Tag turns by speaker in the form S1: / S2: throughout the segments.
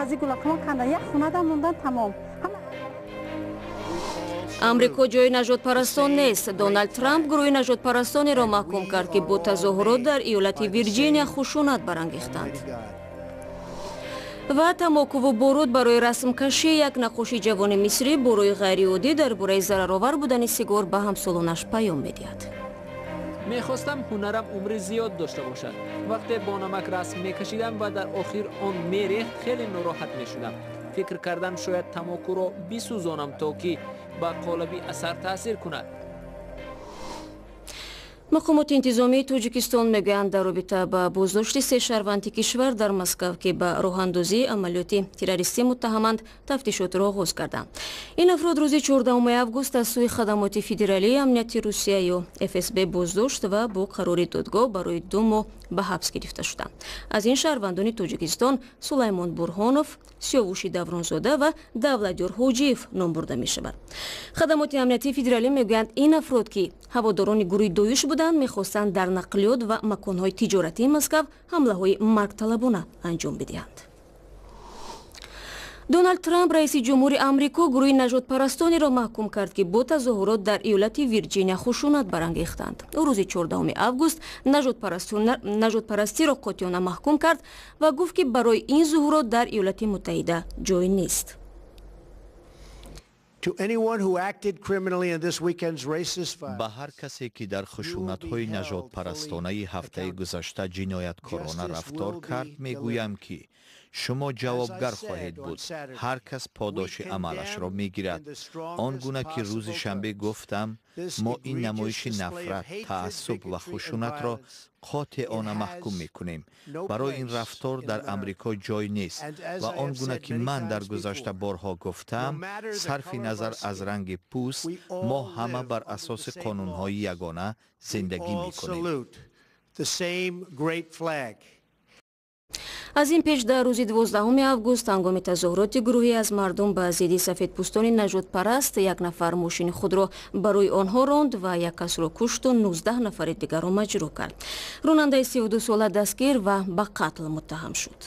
S1: Аз ин гулакҳо канда як хонада мондан тамом.
S2: Амрико ҷои нажодпарастон нест. Доналд Трамп гурӯҳи нажодпарастонеро маҳкум кард, ки бо тазоҳурот дар иёлати Вирҷиния хушунат барангехтанд. Ва тамокуву боруд барои расмкашӣ. Як наққоши ҷавони мисрӣ бо рӯи ғайриоддӣ дар бораи зараровар будани сигор ба ҳамсолонаш паём медиҳад.
S3: Мехостам ҳунарам умри зиёд дошта бошад. Вақте бо намак расм мекашидам ва дар охир он мерехт, хеле нороҳат мешудам. Фикр кардам, шояд тамокуро бисӯзонам, то ки ба қолаби асар таъсир кунад.
S2: Мақомоти интизомии Тоҷикистон мегӯянд, дар робита ба боздошти се шаҳрванди кишвар дар Москав, ки ба роҳандозии амалиёти террористӣ муттаҳаманд, тафтишотро оғоз карданд. Ин афрод рӯзи 14 август аз сӯи хадамоти федералии амнияти Русия ё ФСБ боздошт ва бо қарори додгоҳ барои 2 моҳ ба ҳабс гирифта шуданд. Аз ин шаҳрвандони Тоҷикистон Сулаймон Бурҳонов, Сиёвуши Давронзода ва Давлатёр Ҳоҷиев ном бурда мешавад. Хадамоти амниятии федералӣ мегӯянд, ин афрод, ки ҳаводорони гурӯҳи Доиш буданд, мехостанд дар нақлиёт ва маконҳои тиҷоратии Москав ҳамлаҳои маргталабона анҷом бидиҳанд. Доналд Трамп, раиси ҷумҳури Амрико, гурӯҳи нажодпарастонеро маҳкум кард, ки бо тазоҳурот дар иёлати Вирҷиния хушунат барангехтанд. Ӯ рӯзи 14 август нажодпарастиро қотеона маҳкум кард ва гуфт, ки барои ин зуҳурот дар Иёлати Муттаҳида ҷой нест.
S4: Ба ҳар касе, ки дар хушунатҳои нажодпарастонаи ҳафтаи гузашта ҷинояткорона рафтор кард, мегӯям, ки шумо ҷавобгар хоҳед буд. Ҳар кас подоши амалашро мегирад. Он гуна ки рӯзи шанбе гуфтам, мо ин намоиши нафрат, таассуб ва хушунатро қотеона маҳкум мекунем. Барои ин рафтор дар Амрико ҷой нест. Ва он гуна ки ман дар гузашта борҳо гуфтаам, сарфи назар аз ранги пӯст, мо ҳама бар асоси қонунҳои ягона зиндагӣ мекунем.
S2: Аз ин пеш, дар рӯзи 12 август, ҳангоми тазоҳуроти гурӯҳе аз мардум ба зидди сафедпӯстони нажодпараст, як нафар мошини худро ба рӯи онҳо ронд ва як касро кушту 19 нафари дигарро маҷрӯҳ кард. Ронандаи 32сола дастгир ва ба қатл муттаҳам шуд.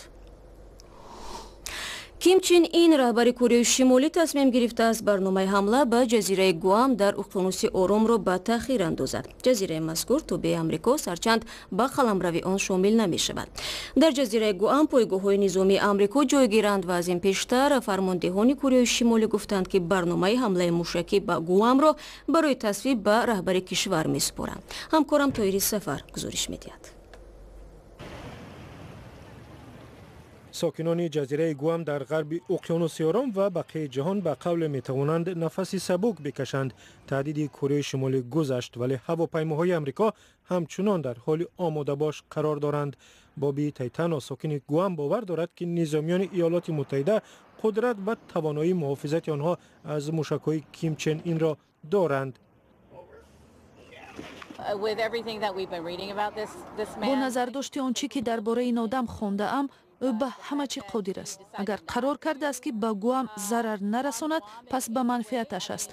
S2: Ким Чин Ин, раҳбари Кореяи Шимолӣ, тасмим гирифтааст барномаи ҳамла ба ҷазираи Гуам дар уқёнуси Оромро ба таъхир андозад. Ҷазираи мазкур тобеи Амрикост, ҳарчанд ба қаламрави он шомил намешавад. Дар ҷазираи Гуам пойгоҳҳои низомии Амрико ҷойгиранд ва аз ин пештар фармондеҳони Кореяи Шимолӣ гуфтанд, ки барномаи ҳамлаи мушакӣ ба Гуамро барои тасвиб ба раҳбари кишвар месупоранд. Ҳамкорам Тоҳири Сафар гузориш медиҳад.
S5: Сокинони ҷазираи Гуам дар ғарби уқёнуси Ором ва бақияи ҷаҳон ба қавле метавонанд нафаси сабук бикашанд. Таҳдиди Кореяи Шимолӣ гузашт, вале ҳавопаймоҳои Амрико ҳамчунон дар ҳоли омодабош қарор доранд. Боби Тайтано, сокини Гуам, бовар дорад, ки низомиёни Иёлоти Муттаҳида қудрат ва тавоноии муҳофизати онҳо аз мушакҳои Ким Чен Инро доранд.
S6: Бо назардошти он чӣ ки дар бораи ин одам хондаам, ӯ ба ҳама чӣ қодир аст. Агар қарор кардааст, ки ба Гуам зарар нарасонад, пас ба манфиаташ аст.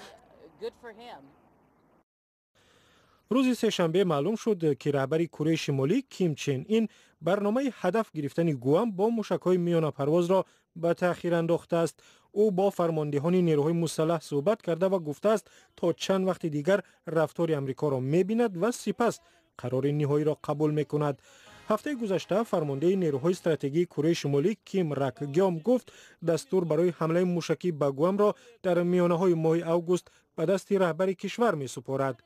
S5: Рӯзи сешанбе маълум шуд, ки раҳбари Кореяи Шимолӣ Ким Чен Ин барномаи ҳадаф гирифтани Гуам бо мушакҳои миёнапарвозро ба таъхир андохтааст. Ӯ бо фармондеҳони нерӯҳои мусаллаҳ суҳбат карда ва гуфтааст, то чанд вақти дигар рафтори Амрикоро мебинад ва сипас қарори ниҳоиро қабул мекунад. Ҳафтаи гузашта фармондеҳи нерӯҳои стратегии Кореяи Шимолӣ Ким Рак Гём гуфт, дастур барои ҳамлаи мушакӣ ба Гуамро дар миёнаҳои моҳи август ба дасти раҳбари кишвар месупорад.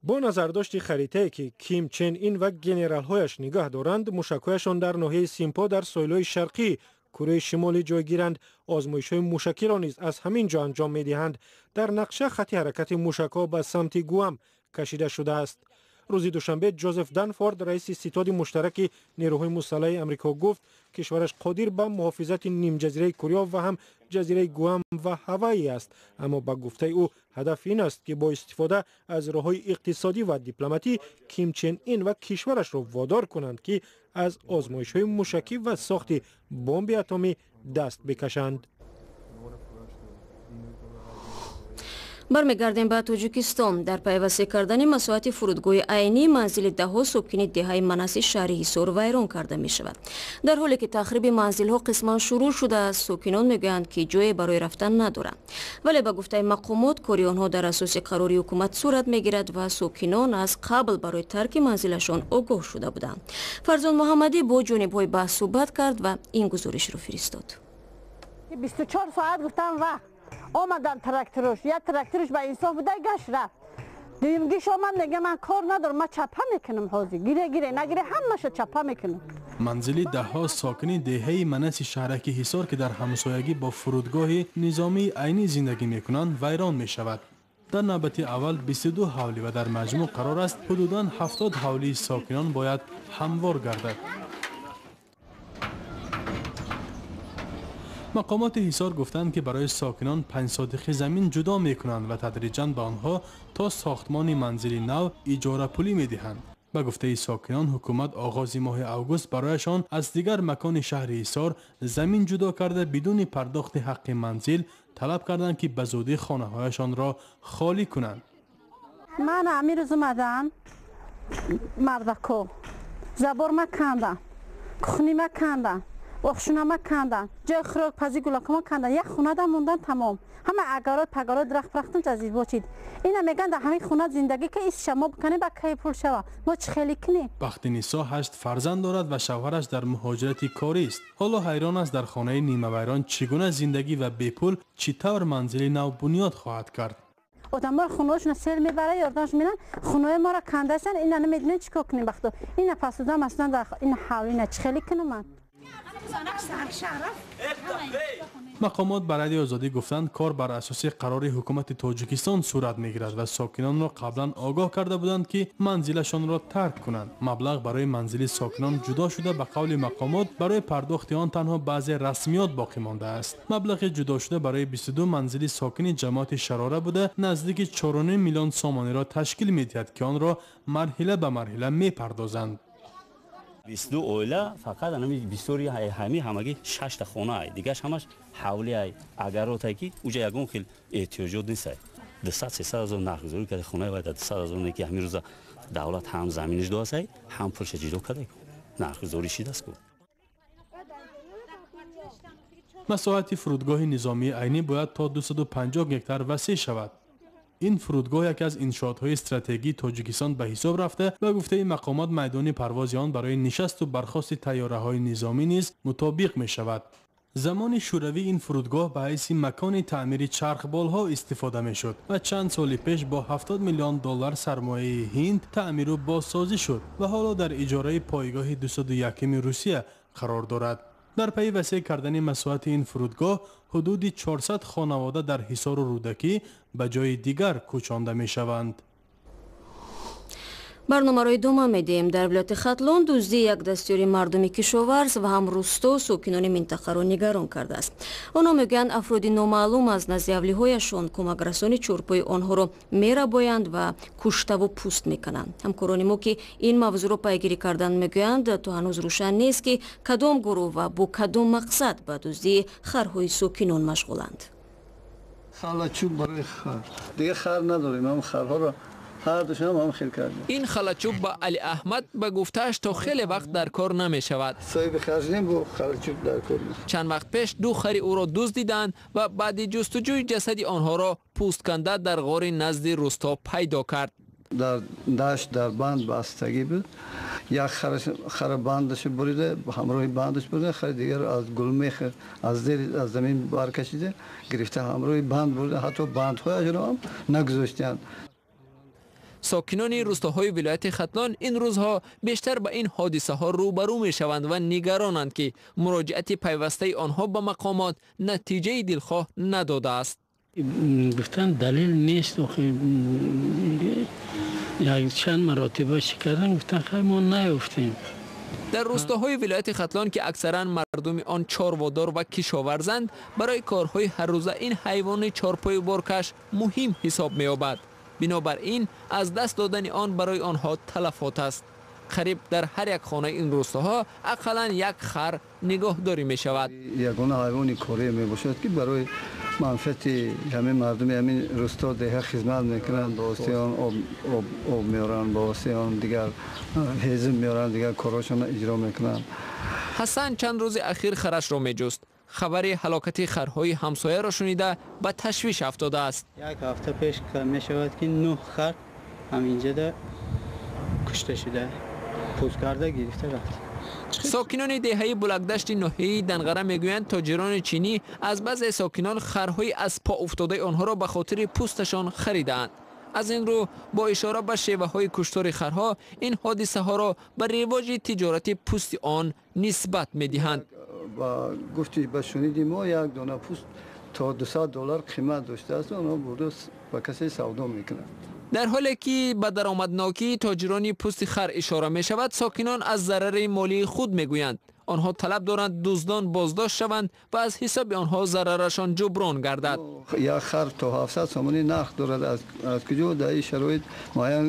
S5: Бо назардошти харитае, ки Ким Чен Ин ва генералҳояш нигаҳ доранд, мушакҳояшон дар ноҳияи Симпо дар соҳилҳои шарқии Кореяи Шимолӣ ҷойгиранд. Озмоишҳои мушакиро низ аз ҳамин ҷо анҷом медиҳанд. Дар нақша хатти ҳаракати мушакҳо ба самти Гуам кашида шудааст. Рӯзи душанбе Ҷозеф Данфорд, раиси ситоди муштараки нерӯҳои мусаллаҳи Амрико, гуфт, кишвараш қодир ба муҳофизати нимҷазираи Корея ва ҳам ҷазираи Гуам ва Ҳавайи аст. Аммо ба гуфтаи ӯ, ҳадаф ин аст, ки бо истифода аз роҳҳои иқтисодӣ ва дипломатӣ Ким Чен Ин ва кишварашро водор кунанд, ки аз озмоишҳои мушакӣ ва сохти бомби атомӣ даст бикашанд.
S2: Бармегардем ба Тоҷикистон. Дар пайи васеъ кардани масоҳати фурудгоҳи Айнӣ манзили даҳҳо сокини деҳаи Манаси шаҳри Ҳисор вайрон карда мешавад. Дар ҳоле ки тахриби манзилҳо қисман шурӯъ шудааст, сокинон мегӯянд, ки ҷое барои рафтан надоранд. Вале ба гуфтаи мақомот, кори онҳо дар асоси қарори ҳукумат сурат мегирад ва сокинон аз қабл барои тарки манзилашон огоҳ шуда буданд. Фарзон Муҳаммадӣ бо ҷонибҳои баҳс суҳбат кард ва ин гузоришро фиристод.
S1: 24 соат гуфтам вақт омадан тракторш, як тракторш ба инсоф буда гашт рафт. Дуюмгиш омад, мега ман кор надорам, ман чапа мекунам, ҳозир гире гире нагире ҳамаша чапа мекунам.
S7: Манзили даҳҳо сокини деҳаи Манаси шаҳраки Ҳисор, ки дар ҳамсоягӣ бо фурудгоҳи низомии Айнӣ зиндагӣ мекунанд, вайрон мешавад. Дар навбати аввал 22 ҳавлӣ ва дар маҷмӯъ қарор аст ҳудудан 70 ҳавлии сокинон бояд ҳамвор гардад. Мақомоти Ҳисор гуфтанд, ки барои сокинон 5 сотихи замин ҷудо мекунанд ва тадриҷан ба онҳо то сохтмони манзили нав иҷорапулӣ медиҳанд. Ба гуфтаи сокинон, ҳукумат оғози моҳи август барояшон аз дигар макони шаҳри Ҳисор замин ҷудо карда, бидуни пардохти ҳаққи манзил талаб карданд, ки ба зудӣ хонаҳояшонро холӣ кунанд.
S1: Ман амирӯз омадам мардако, забор ма кандам, кухни ма кандам, охшунама кандан, ҷои хӯрокпазӣ гулакама кандан, як хонада мондан тамом. Ҳама агарот пагарот дарахт рахтам азиз бошид. Ина меган дар ҳамин хона зиндагӣ ки исша мо бикунем, ба кай пул шава, мо чӣ хеле кунем.
S7: Бахтинисо 8 фарзанд дорад ва шавҳараш дар муҳоҷирати корӣ аст. Ҳоло ҳайрон аст, дар хонаи нимавайрон чӣ гуна зиндагӣ ва бепул чӣ тавр манзили нав бунёд хоҳад кард.
S1: Одамҳо хонаҳошона сел мебарад, ёрдамш меран, хонаҳои моро кандасан, ина намедонем чӣ кор кунем. Бахто ина пасуда масалан дар ин ҳавлӣ ина чӣ хеле кунам ман.
S7: Мақомот ба Радиои Озодӣ гуфтанд, кор бар асоси қарори ҳукумати Тоҷикистон сурат мегирад ва сокинонро қаблан огоҳ карда буданд, ки манзилашонро тарк кунанд. Маблағ барои манзили сокинон ҷудо шуда, ба қавли мақомот барои пардохти он танҳо баъзе расмиёт боқӣ мондааст. Маблағи ҷудошуда барои 22 манзили сокини ҷамоати Шарора буда, наздики 4,5 миллион сомониро ташкил медиҳад, ки онро марҳила ба марҳила мепардозанд.
S8: 22 оила фақат анами бисёри ҳами ҳамаги 6 та хона ай, дигаш ҳамаш ҳавли ай, агарот ай, ки уҷа ягон хел эҳтиёҷот нест ай. 200-300 ҳазор нархгузорӣ карда хонаи вай дар 200 ҳазор не, ки ҳамин рӯза давлат ҳам заминиш доаст ай, ҳам пулша ҷудо карда, нархгузорӣ шидааст ку.
S7: Масоҳати фурудгоҳи низомии Айнӣ бояд то 250 гектар васеъ шавад. Ин фурудгоҳ яке аз иншоотҳои стратегии Тоҷикистон ба ҳисоб рафта, ба гуфтаи мақомот майдони парвози он барои нишасту бархости тайёраҳои низомӣ низ мутобиқ мешавад. Замони шӯравӣ ин фурудгоҳ ба ҳайси макони таъмири чархболҳо истифода мешуд ва чанд соли пеш бо 70 миллион доллар сармояи ҳинд таъмиру бозсозӣ шуд ва ҳоло дар иҷораи пойгоҳи 201-ми Русия қарор дорад. Дар пайи васеъ кардани масоҳати ин фурудгоҳ ҳудуди 400 хонавода дар Ҳисору Рӯдакӣ ба ҷои дигар кӯчонда мешаванд.
S2: Барномаро идома медиҳем. Дар вилояти Хатлон дуздии як дастёри мардуми кишоварз ва ҳам русто сокинони минтақаро нигарон кардааст. Онҳо мегӯянд, афроди номаълум аз назди ҳавлиҳояшон кӯмакрасони чорпои онҳоро мерабоянд ва куштаву пӯст мекунанд. Ҳамкорони мо, ки ин мавзӯъро пайгирӣ карданд, мегӯянд, то ҳанӯз рӯшан нест, ки кадом гурӯҳ ва бо кадом мақсад ба дуздии харҳои сокинон машғуланд.
S9: Халачӯб барои хар. Дигар хар надорем, ҳам харҳоро
S3: Ин халачӯб ба Али Аҳмад ба гуфтааш то хеле вақт дар кор намешавад. Чанд вақт пеш ду хари ӯро дуздиданд ва баъди ҷустуҷӯи ҷасади онҳоро пӯстканда дар ғори назди русто пайдо кард.
S9: Дар дашт дар банд бастагӣ буд. Як хара бандаш бурида, ҳамроҳи бандаш бурда, хари дигар аз гулмех аз зер аз замин баркашида гирифта ҳамроҳи банд бурда, ҳатто бандҳояшро ҳам нагузоштанд.
S3: Сокинони рустоҳои вилояти Хатлон ин рӯзҳо бештар ба ин ҳодисаҳо рӯбарӯ мешаванд ва нигаронанд, ки муроҷиати пайвастаи онҳо ба мақомот натиҷаи дилхоҳ надодааст.
S10: Гуфтан далел нест, чанд маротиба чӣ кардан, гуфтан хай мо наёфтем.
S3: Дар рустоҳои вилояти Хатлон, ки аксаран мардуми он чорводор ва кишоварзанд, барои корҳои ҳаррӯза ин ҳайвони чорпои боркаш муҳим ҳисоб меёбад. Бинобар ин аз даст додани он барои онҳо талафот аст. Қариб дар ҳар як хонаи ин рӯстоҳо ақаллан як хар нигоҳдорӣ мешавад.
S9: Ягона ҳайвони корӣ мебошад, ки барои манфиати ҳамин мардуми ҳамин рӯсто деҳа хизмат мекунанд. Ба воситаи он об меоранд, ба воситаи он дигар ҳезм меоранд, дигар корҳошонро иҷро мекунанд.
S3: Ҳасан чанд рӯзи ахир харашро меҷуст. Хабари ҳалокати харҳои ҳамсояро шунида ба ташвиш афтодааст.
S11: Як ҳафта пеш мешавад, ки 9 хар ҳаминҷода кушта шуда, пӯст карда гирифта рафт.
S3: Сокинони деҳаи Булакдашти ноҳияи Данғара мегӯянд, тоҷирони чинӣ аз баъзе сокинон харҳои аз по уфтодаи онҳоро ба хотири пӯсташон харидаанд. Аз ин рӯ бо ишора ба шеваҳои куштори харҳо ин ҳодисаҳоро ба ривоҷи тиҷорати пӯсти он нисбат медиҳанд.
S9: Ба гуфти, ба шуниди мо, як дона пӯст то 200 доллар қимат доштааст, онҳо бурда ба касе савдо мекунанд.
S3: Дар ҳоле ки ба даромаднокии тоҷирони пӯсти хар ишора мешавад, сокинон аз зарари молии худ мегӯянд. Онҳо талаб доранд, дуздон боздошт шаванд ва аз ҳисоби онҳо зарарашон ҷуброн гардад.
S9: Як хар то 700 сомонӣ нарх дорад. Аз куҷо дар ин шароит муайян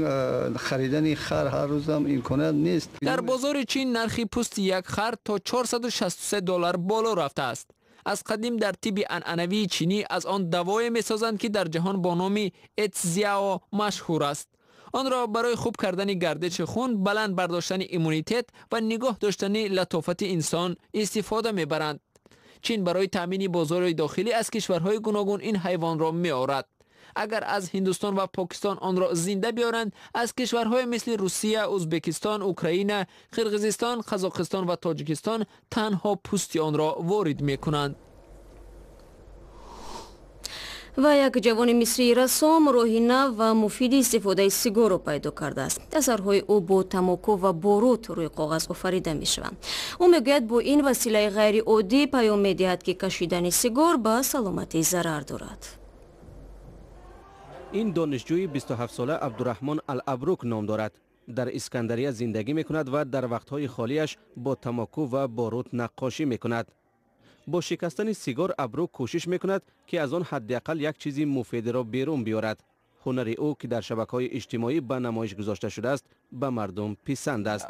S9: харидани хар ҳар рӯзам имконият нест.
S3: Дар бозори Чин нархи пӯсти як хар то 463 доллар боло рафтааст. Аз қадим дар тибби анъанавии чинӣ аз он давое месозанд, ки дар ҷаҳон бо номи эцзяо машҳур аст. Онро барои хуб кардани гардиши хун, баланд бардоштани иммунитет ва нигоҳ доштани латофати инсон истифода мебаранд. Чин барои таъмини бозори дохилӣ аз кишварҳои гуногун ин ҳайвонро меорад. Агар аз Ҳиндустон ва Покистон онро зинда биёранд, аз кишварҳое мисли Русия, Ӯзбекистон, Украина, Қирғизистон, Қазоқистон ва Тоҷикистон танҳо пӯсти онро ворид мекунанд.
S2: Ва як ҷавони мисрии рассом роҳи нав ва муфиди истифодаи сигорро пайдо кардааст. Асарҳои ӯ бо тамоку ва борут рӯи коғаз офарида мешаванд. Ӯ мегӯяд, бо ин василаи ғайриоддӣ паём медиҳад, ки кашидани сигор ба саломатӣ зарар дорад.
S12: Ин донишҷӯи 27-сола Абдураҳмон Ал-Абрук ном дорад. Дар Искандария зиндагӣ мекунад ва дар вақтҳои холиаш бо тамоку ва борут наққошӣ мекунад. Бо шикастани сигор Абрук кӯшиш мекунад, ки аз он ҳадди ақал як чизи муфидеро берун биёрад. Ҳунари ӯ, ки дар шабакаҳои иҷтимоӣ ба намоиш гузошта шудааст, ба мардум писанд аст.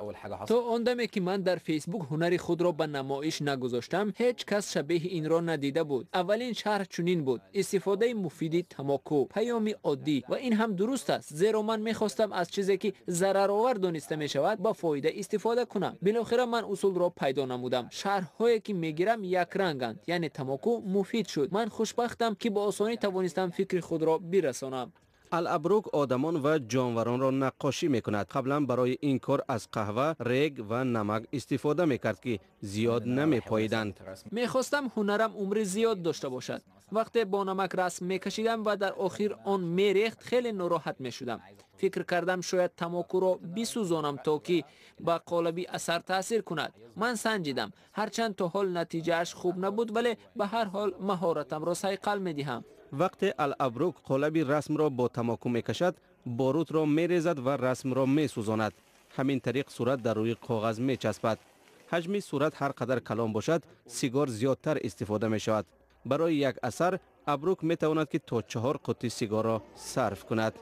S3: То он даме ки ман дар Фейсбук ҳунари худро ба намоиш нагузоштам, ҳеҷ кас шабеҳи инро надида буд. Аввалин шарҳ чунин буд: истифодаи муфиди тамоку, паёми оддӣ, ва ин ҳам дуруст аст, зеро ман мехостам аз чизе, ки зараровар дониста мешавад, ба фоида истифода кунам. Билохира ман усулро пайдо намудам. Шарҳҳое ки мегирам, якранганд, яъне тамоку муфид шуд. Ман хушбахтам, ки бо осонӣ тавонистам фикри худро бирасонам.
S12: Ал-Абрук одамон ва ҷонваронро наққошӣ мекунад. Қаблан барои ин кор аз қаҳва, рег ва намак истифода мекард, ки зиёд намепоиданд.
S3: Мехостам ҳунарам умри зиёд дошта бошад. Вақте бо намак расм мекашидам ва дар охир он мерехт, хеле нороҳат мешудам. Фикр кардам, шояд тамокуро бисӯзонам, то ки ба қолаби асар таъсир кунад. Ман санҷидам. Ҳарчанд то ҳол натиҷааш хуб набуд, вале ба ҳар ҳол маҳоратамро сайқал медиҳам.
S12: Вақте Ал-Абрук қолаби расмро бо тамоку мекашад, борутро мерезад ва расмро месӯзонад. Ҳамин тариқ сурат дар рӯи коғаз мечаспад. Ҳаҷми сурат ҳар қадар калон бошад, сигор зиёдтар истифода мешавад. Барои як асар Абрук метавонад, ки то 4 қуттӣ сигорро сарф кунад.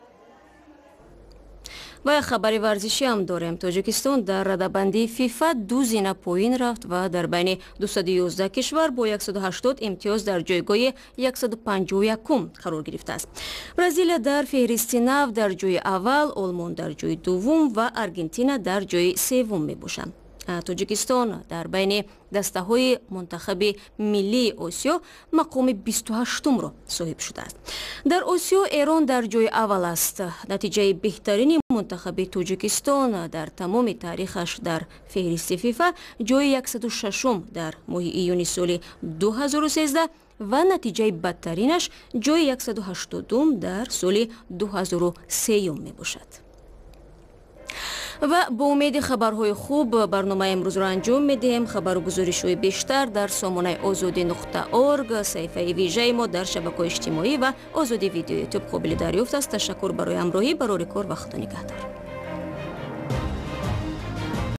S2: Ва як хабари варзишӣ ҳам дорем. Тоҷикистон дар радабандии ФИФА ду зина поин рафт ва дар байни 211 кишвар бо 180 имтиёз дар ҷойгоҳи 151 қарор гирифтааст. Бразилия дар феҳристи нав дар ҷои аввал, Олмон дар ҷои дуввум ва Аргентина дар ҷои севум мебошанд. Тоҷикистон дар байни дастаҳои мунтахаби миллии Осиё мақоми 28-умро соҳиб шудааст. Дар Осиё Эрон дар ҷои аввал аст. Натиҷаи беҳтарини мунтахаби Тоҷикистон дар тамоми таърихаш дар феҳристи ФИФА ҷои 106-ум дар моҳи июни соли 2013 ва натиҷаи бадтаринаш ҷои 180-ум дар соли 2003 мебошад. Ва бо умеди хабарҳои хуб барномаи имрӯзро анҷом медиҳем. Хабару гузоришҳои бештар дар сомонаи озодӣ.орг, саҳифаи вижаи мо дар шабакаҳои иҷтимоӣ ва Озодӣ Видео Ютуб қобили дарёфт аст. Ташаккур барои ҳамроҳӣ. Барори кор ва Худо нигаҳдор.